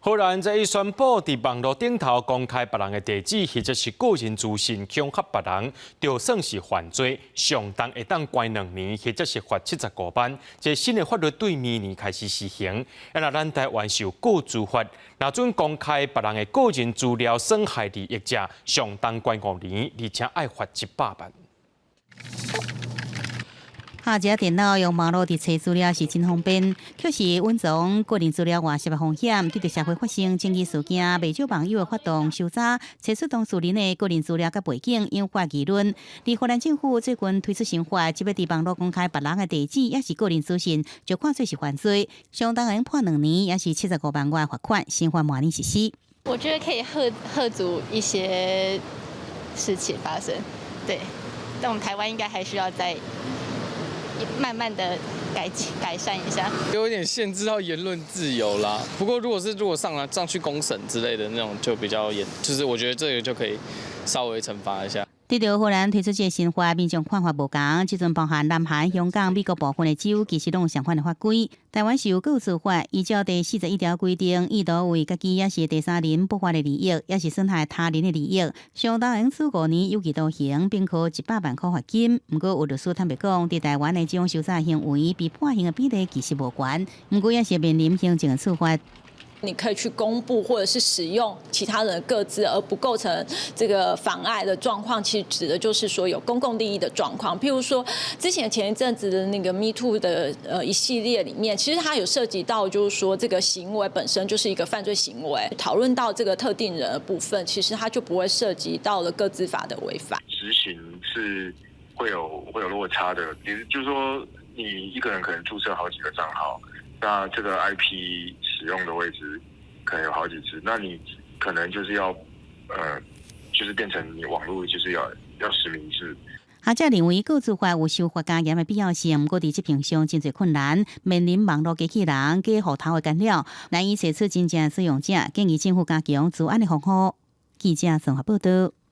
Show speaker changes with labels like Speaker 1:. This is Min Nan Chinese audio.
Speaker 1: 荷蘭這伊宣布，佇網路頂頭公開別人的地址或者是個人資訊，恐嚇別人，就算是犯罪，上重會當關2年，或者是罰75萬。這新的法律對明年開始施行。啊，若咱台灣受個資法，若準公開別人的個人資料損害利益者，上重關5年，而且愛罰100萬。
Speaker 2: 下一電腦用網路佇揣資料是真方便，卻是隱藏個人資料外洩的風險。對著社會發生爭議事件，袂少網友會發動搜查，揣出當事人的個人資料佮背景，引發議論。佇荷蘭政府最近推出新法，這欲佇網路公開別人的地址，抑是個人資訊，就看做是犯罪，上重會判2年，抑是75萬元罰款。新法明年實施。
Speaker 3: 我覺得可以嚇嚇阻一些事情發生，對，但我們台灣應該還需要再慢慢的改改善一下。
Speaker 4: 有一點限制到言論自由啦。不過如果上去公審之類的那種，就比較嚴，就是我覺得這個就可以稍微懲罰一下。
Speaker 2: 對著荷蘭推出這個新法，民眾看法無仝。這陣包含南韓、香港、美國部分的州，其實攏有相款的法規。台灣是有個資法，依照第41條規定，意圖為家己抑是第三人不法的利益，抑是損害他人的利益，相當會處5年有期徒刑，並科100萬箍罰金。毋過有律師坦白講，佇台灣的這種搜查行為，被判刑的比例其實無懸，毋過也是面臨行政的處罰。
Speaker 5: 你可以去公布或者是使用其他人的個資而不構成這個妨礙的狀況，其實指的就是說有公共利益的狀況。譬如說，之前前一陣子的那個 Me Too 的一系列裡面，其實它有涉及到，就是說這個行為本身就是一個犯罪行為。討論到這個特定人的部分，其實它就不會涉及到了個資法的違反。
Speaker 6: 執行是會有落差的，其實就是說，你一個人可能註冊好幾個賬號。那這個 IP 使用的位置可能有好幾次，那你可能就是要，就是變成你網路就是要實名制。
Speaker 2: 學者認為，個資法有修法加嚴的必要性，毋過佇執行上真濟困難，面臨網路機器人、假戶頭的干擾，難以揣出真正使用者，建議政府加強資安的防護。記者綜合報道。